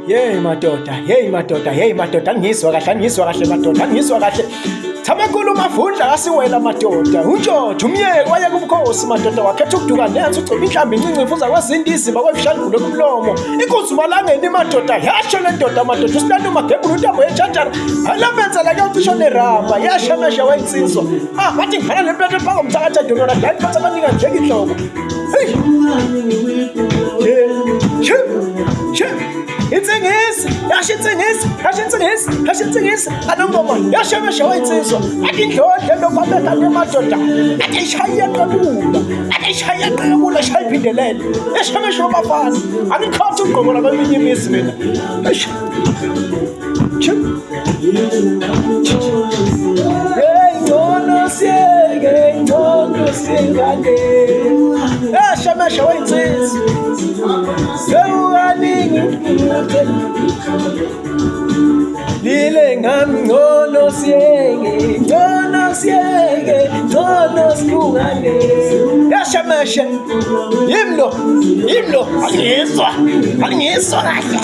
Yey madoda, yey madoda, yey madoda, angizwa kahle, angizwa kahle madoda, angizwa kahle. Thamekulu mavundla kasiwela madoda, untshotsho umyeki wayeka ubukhosi madoda wakhetha ukuduka nethu ugcoba inhlambi incinci ifuza kwezinto iziba kwefishandulo kumlomo. Inkunzi malangeni madoda, yasho le ndoda madoda, usilanda umagebhula untambo yetshanjana. Alamenzela kuyocisha neramba, yasha mesha wayinsizwa. Ah, wathi ngifana nempethu phaka umthakatha donora, dayiphatha abaningi nje inhloko. Hey. Insingisi, yasho insingisi, yasho insingisi, yasho insingisi, anongoma, yasho mesha wayinsizwa. Athi indlondle lokhu abekade emadoda, athi ishaye iyaqabula, athi ishaye iyaqabula, ishaye iphindelele. Yasho mesha wabafana. Angikhathi ugqobo labeminye imizi mina. Eish. Hey, ngcono siyeke, ngcono singane. Esha mesha wayinsizwa. Sewukaningi Lile ngami ngcono siyeke, ngcono siyeke, ngcono sihlukane. Yasha mesha. Yimi lo, yimi lo, angizwa, angizwa kahle.